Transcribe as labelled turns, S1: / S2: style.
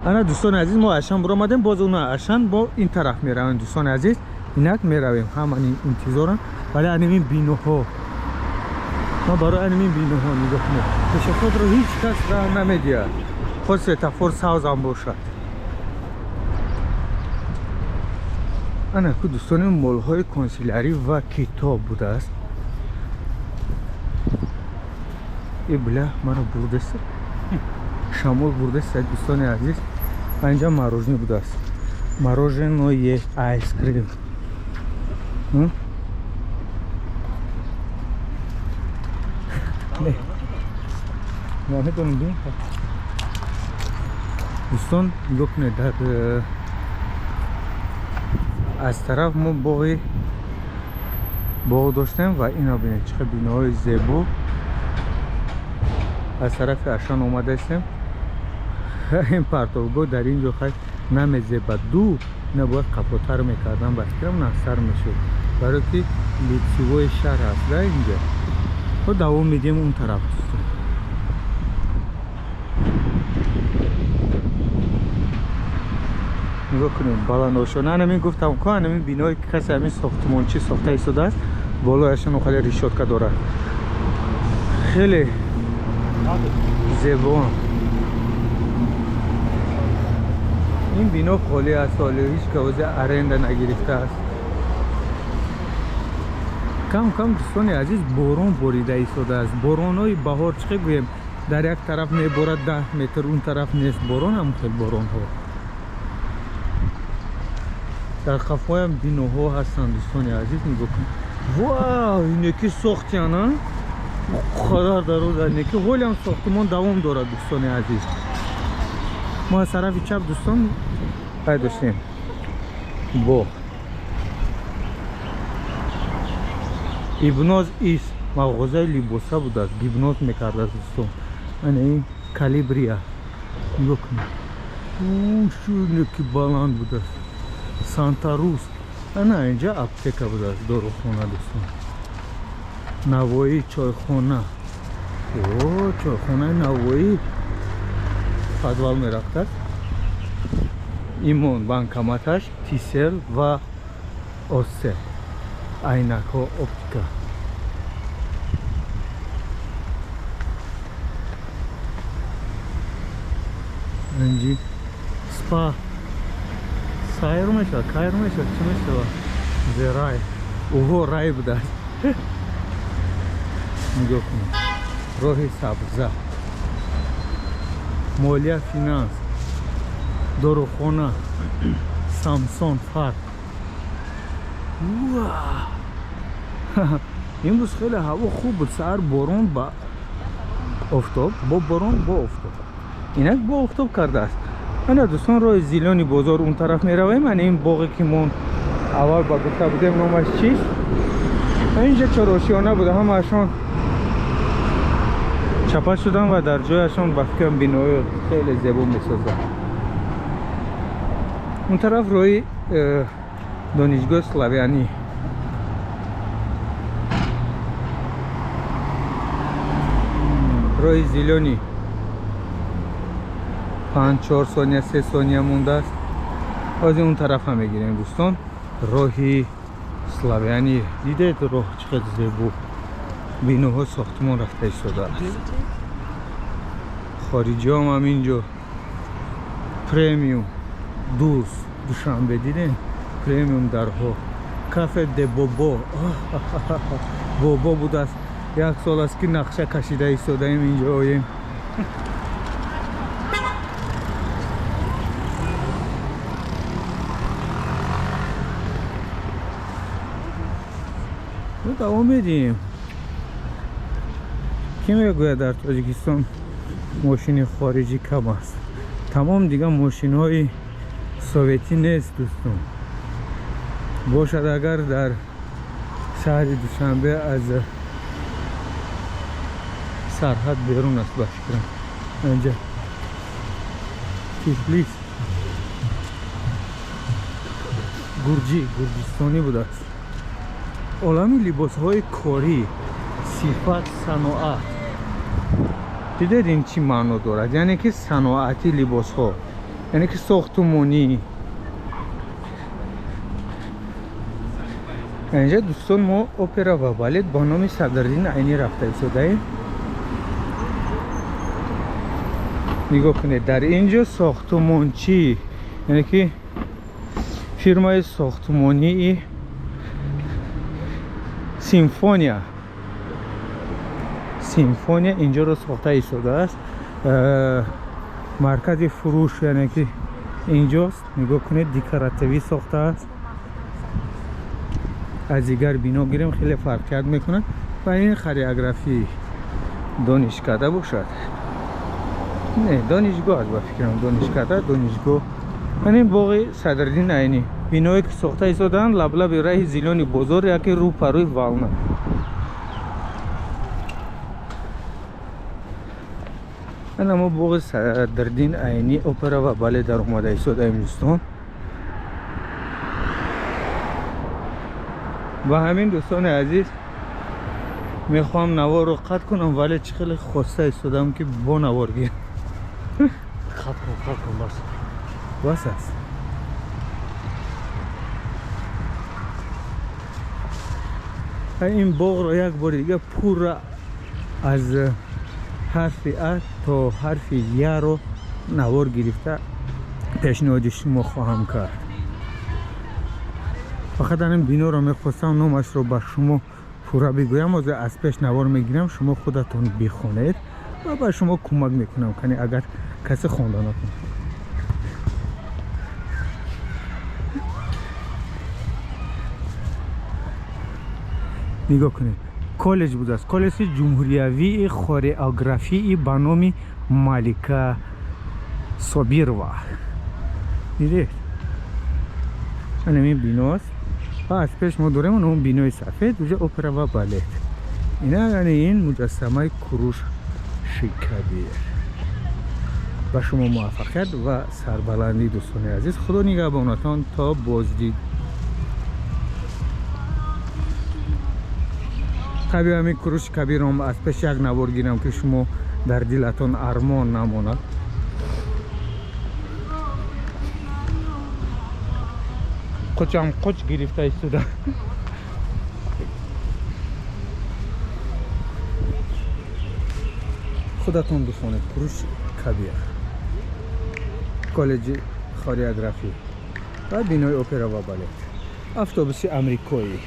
S1: Ана, дӯстони азиз, мо Ашан буромадем, боз уна Ашан бо ин тараф меравем. Дӯстони азиз, инак меравем, ҳама интизорам, вале анамин биноҳо, ма барои анамин биноҳо нигоҳ кунед, пешоходро ҳеҷ кас раҳ намедиҳад, хоҳ светофор сабзам бошад. Ана ку, дӯстони, молҳои консилярӣ ва китоб будааст. И бля, маро бурдеста шамол, бурдеста. Дӯстони азиз, инҷа мороженое будааст, мороженое, ice cream. Не, намедонам. Дӯстон, нигоҳ кунед, дар аз тараф мо боғи боғ доштем ва ино бинед, чӣ қадр биноҳои зебо. Аз тарафи Ашан омадаистем. Ин партовгоҳ дар ин ҷо хай намезебад. Ду ина бояд қафотар мекардан, ба фикрам нақсар мешуд, барое ки лицевой шаҳр аст да инҷа. Мо давом медиҳем он тараф, дӯстон. Нигоҳ кунем баландошона. Анамин гуфтам ко, анамин биное ки касе ҳамин сохтмончӣ сохта истодааст, болояшон хеле решётка дорад, хеле зебо. Ин бино холӣ аст, ҳоле ҳеҷ кавози аренда нагирифтааст. Кам кам, дӯстони азиз, борон борида истодааст. Боронҳои баҳор, чӣ хел гӯем, дар як тараф меборад 10 метр, он тараф нест борон. Ҳам хел боронҳо. Дар қафоям биноҳо ҳастанд, дӯстони азиз, нигоҳ кунед. Вау, инеки сохтияна қадар дароз, инеки ҳолиам сохтумон давом дорад. Дӯстони азиз, мо аз тарафи чап, дӯстон, пай доштем боғ. Ибноз ис мағозаи либоса будааст, гипноз мекардааст, дӯстон. Ана ин калибрия, нигоҳ кунед, шунеки баланд будааст. Сантарус. Ана инҷа аптека будааст, дорухона, дӯстон. Навоӣ чойхона, о, чойхонаи Навоӣ подвал мерафтааст. Имон банкоматаш, Тисел ва Осе, айнакҳо, оптика. Инҷи спа сайр мешавад, кайр мешавад, чӣ мешавад? Зерай уҳо рай будааст. Нигоҳ кунед, роҳи сабза, молия, финанс, дорухона, Самсон фарқ. Имрӯз хеле ҳаво хуб буд. Саҳар борон ба офтоб, бо борон, бо офтоб, инак бо офтоб кардааст. Ана, дӯстон, роҳи Зелёный бозор, он тараф меравем. Ана ин боғе ки мо аввал ба гуфта будем, номаш чист? Инҷа чорошиёна буда, ҳамаашон чапа шудан ва дар ҷояшон, ба фикрам, бинои хеле зебо месозанд. Он тараф роҳи донишгоҳи славянӣ. Роҳи Зелёный, 5, 4 сония, 3 сония мондааст. Ҳозир он тарафа мегирем, дӯстон, роҳи славянӣ. Дидед, роҳ чӣ қадр зебо, биноҳо, сохтмон рафта истодааст. Хориҷиҳом ҳам инҷо. Премиум дӯст Душанбе, дидем, премиум дарҳо. Кафе де Бобо, Бобо будааст. Як сол аст, ки нақша кашида истодаем, инҷо оем. Давом медиҳем. Кӣ мегӯяд, дар Тоҷикистон мошини хориҷӣ кам аст? Тамом, дигар мошинҳои советӣ нест, дӯстон. Бошад, агар дар шаҳри Душанбе, аз сарҳад берун аст, ба фикрам. Анҷа Тифлис, гурҷӣ, гурҷистонӣ будааст. Олами либосҳои корӣ, сифат, саноат. Дидед, ин чӣ маъно дорад? Яъне ки саноати либосҳо. Яъне ки сохтумонӣ. Инҷа дӯстон мо опера ва балет ба номи Садриддин Айнӣ рафта истодаем. Нигоҳ кунед, дар инҷо сохтумончӣ, яъне ки фирмаи сохтумонии Симфония, Симфония инҷоро сохта истодааст. Маркази фурӯш, яъне ки инҷост. Нигоҳ кунед, декоративӣ сохтааст. Аз дигар бино гирем хеле фарқият мекунад ва ин хореографии донишкада бошад. Не, донишгоҳ аст ба фикрам, донишкада, донишгоҳ. Ин боғи Садриддин Айнӣ, биное ки сохта истодаанд лаблаби раҳи Зилони бозор, яке рӯ парӯи Вална. Ана мо боғи Садриддин Айнӣ опера ва балет дар омада истодаем дӯстон. Ва ҳамин дӯстони азиз мехоҳам наворро қатъ кунам, вале чӣ хеле хоста истодам ки бо навор гирам.
S2: Қатъ кун, қатъ кун, бас.
S1: Бас аст. Ин боғро як бори дига пурра аз ҳарфи А то ҳарфи Яро навор гирифта пешниҳоди шумо хоҳам кард. Фақат ҳамин биноро мехостам номашро ба шумо пурра бигӯям. Ҳозир аз пеш навор мегирам, шумо худатон бихонед ва ба шумо кӯмак мекунам, кани агар касе хонда накунад. Нигоҳ кунед, коллеҷ будааст, коллеҷи ҷумҳуриявии хореографии ба номи Малика Собирова. Дидед, ҳамин биноаст ва аз пеш мо дорем он бинои сафед, уҷа опера ва балет. Ина яъне ин муҷассамаи Куруш Шикабир. Ба шумо муваффақият ва сарбаландӣ дӯстони азиз. Худо нигаҳбонатон то боздид. Таби ҳамин Куруши Кабиром аз пеш як навор гирам ки шумо дар дилатон армон намонад. Қучам қуч гирифта истода. Худатон бихонед, Куруш Кабир, коллеҷи хореографӣ ва бинои опера ва балет, автобуси амрикоӣ.